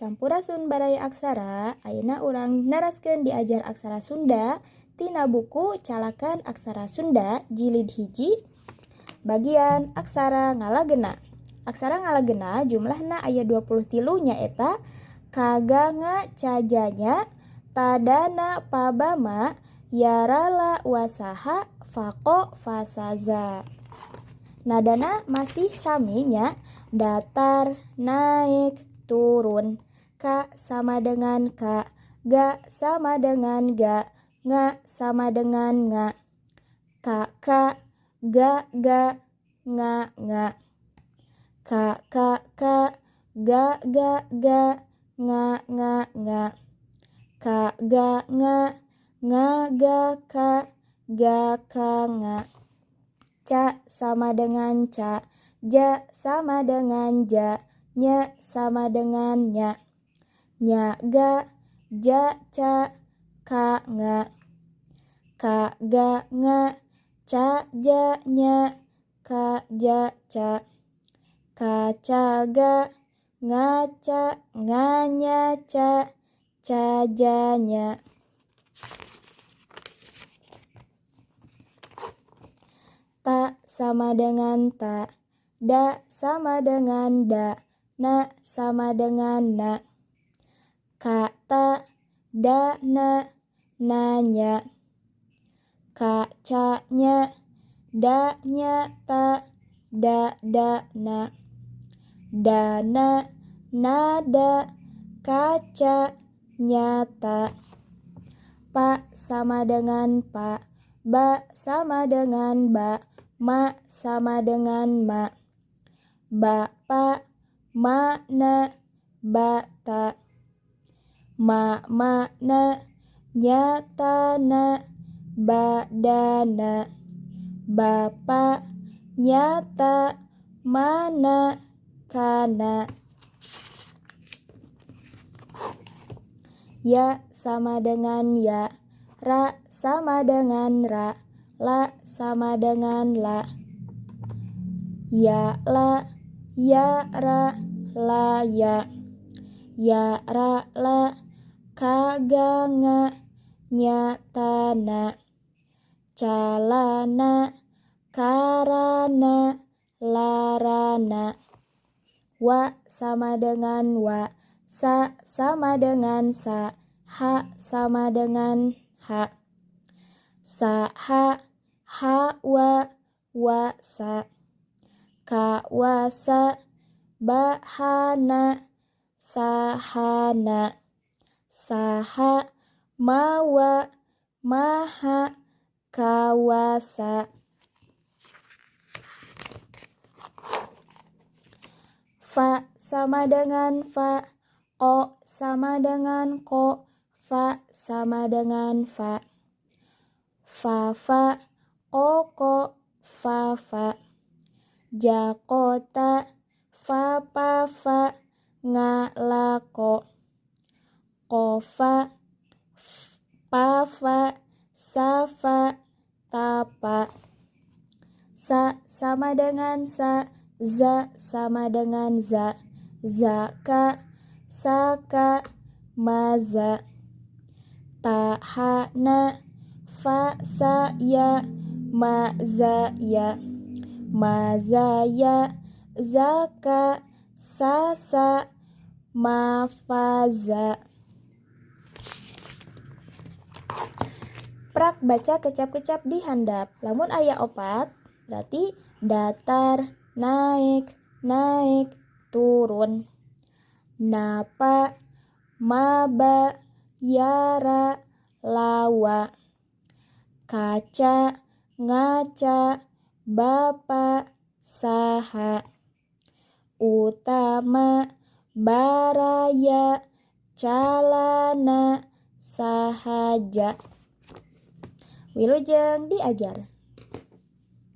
Sampurasun Baraya Aksara, ayeuna urang neraskeun diajar aksara Sunda tina buku Calakan Aksara Sunda jilid 1 bagian aksara ngalagena. Aksara ngalagena jumlahna aya 23 nyaeta kaganga cajanya, tadana pabama, yarala wasaha, faqo fasaza. Nadana masih sami nya, datar, naik, turun. K sama dengan K, G sama dengan G, Ng sama dengan Ng. K, K, G, G, Ng, Ng. K, K, K, G, G, G, Ng, Ng, Ng. K, G, Ng, Ng, G, K, G, K, Ng. C sama dengan C, J sama dengan J, Ny sama dengan Ny. Nya, ga, ja, ca, ka, nga. Ka, ga, nga, ca, ja, nya, ka, ja, ca. Ka, ca, ga, nga, ca, nga, nya, ca, ca, ja, nya. Ta sama dengan ta, da sama dengan da, na sama dengan na. Ka, ta, da, na, nanya. Ka, ca, nya, da, nya, ta, da, da, na. Dana, nada, kaca, nyata. Pa sama dengan pa, ba sama dengan ba, ma sama dengan ma. Ba, pa, ma, na, ba, ta. Ma, ma, na, nyata, na, ba, da, na. Bapa, nyata, mana, kana. Ya sama dengan ya, ra sama dengan ra, la sama dengan la. Ya, la, ya, ra, la, ya. Ya, ra, la, ka, ga, nga, nyata, na. Calana, karana, larana. Wa sama dengan wa, sa sama dengan sa, ha sama dengan ha. Sa, ha, ha, wa, wa, sa. Ka, wa, sa, ba, ha, na, sa, ha, na. Saha, mawa, maha, kawasa. Fa sama dengan fa, ko sama dengan ko, fa sama dengan fa. Fa, fa, ko, ko, fa, fa. Jakota, fa, pa, fa, nga, la, ko. Kofa, pa, fa, sa, fa, ta, pa. Sa sama dengan sa, za sama dengan za. Za, ka, sa, ka, ma, za. Ta, ha, na, fa, sa, ya, ma, za, ya. Ma, za, ya, za, ka, sa, sa, ma, fa, za. Prak baca kecap-kecap di handap. Lamun aya 4 berarti datar, naik, naik, turun. Napa, maba, yara, lawa. Kaca, ngaca, bapa, saha. Utama, baraya, calana, sahaja. Wilujeng diajar.